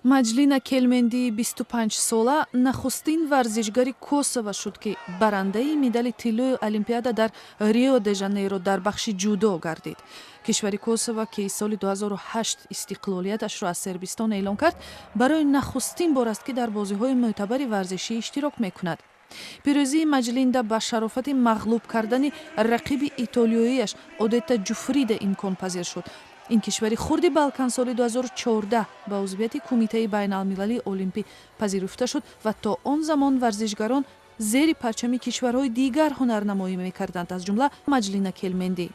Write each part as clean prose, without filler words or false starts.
Маҷлина Келмендии 25-сола нахустин варзишгари Косово шуд, ки барандаи медали тиллои Олимпиада дар Рио де Жанейро дар бахши ҷудо гардид. Кишвари Косово, ки соли 2008 истиқлолияташро аз Сербистон эълон кард, барои нахустин бор аст, ки дар бозиҳои мӯътабари варзишӣ иштирок мекунад. Пирӯзии Маҷлинда ба шарофати мағлуб кардани рақиби итолиёияш Одетта Ҷуфрида имконпазир шуд. Ин кишвари хурди Балкан соли 2014 ба узвияти Кумитаи байналмилалии олимпӣ пазируфта шуд ва то он замон варзишгарон зери парчами кишварҳои дигар ҳунарнамоӣ мекарданд, аз ҷумла Маҷлина Келмендӣ.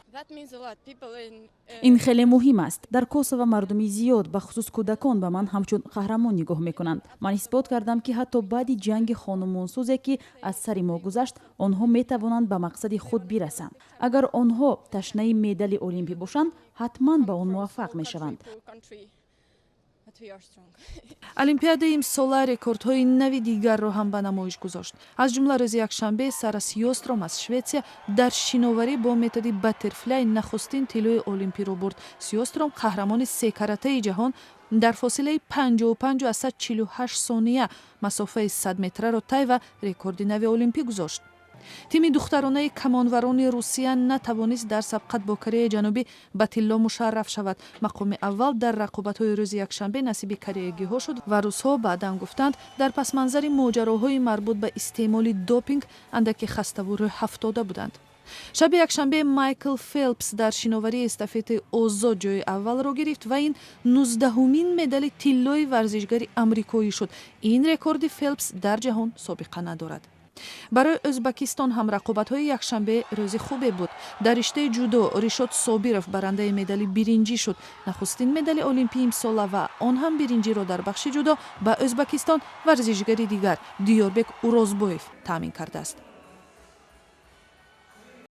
Ин хеле муҳим аст. Дар Косово мардуми зиёд, бахусус кӯдакон, ба ман ҳамчун қаҳрамон нигоҳ мекунанд. Ман исбот кардам, ки ҳатто баъди ҷанги хонумонсӯзе, ки аз сари мо гузашт, онҳо метавонанд ба мақсади худ бирасанд. Агар онҳо ташнаи медали олимпӣ бошанд, ҳатман ба он муваффақ мешаванд. Олимпиадаи имсола рекордҳои нави дигарро ҳам ба намоиш гузошт. Аз ҷумла, рӯзи якшанбе Сара Сьостром аз Шветсия дар шиноварӣ бо методи баттерфляй нахустин тиллои олимпиро бурд. Сьостром, қаҳрамони секаратаи ҷаҳон, дар фосилаи 55,48 сония масофаи 100 метраро тай ва рекорди нави олимпӣ гузошт. Тими духтаронаи камонварони Русия натавонист дар сабқат бо Кореяи Ҷанубӣ ба тилло мушарраф шавад. Мақоми аввал дар рақобатҳои рӯзи якшанбе насиби кореягиҳо шуд ва русҳо баъдан гуфтанд, дар пасманзари моҷароҳои марбут ба истеъмоли допинг андаке хаставу рӯҳафтода буданд. Шаби якшанбе Майкл Фелпс дар шиноварии эстафетаи озод ҷои аввалро гирифт ва ин 19-умин медали тиллои варзишгари амрикоӣ шуд. Ин рекорди Фелпс дар ҷаҳон собиқа надорад. Барои Ӯзбакистон ҳам рақобатҳои якшанбе рӯзи хубе буд. Дар риштаи ҷудо Ришод Собиров барандаи медали биринҷӣ шуд. Нахустин медали олимпии имсола ва он ҳам биринҷиро дар бахши ҷудо ба Ӯзбакистон варзишгари дигар, Диёрбек Урозбоев, таъмин кардааст.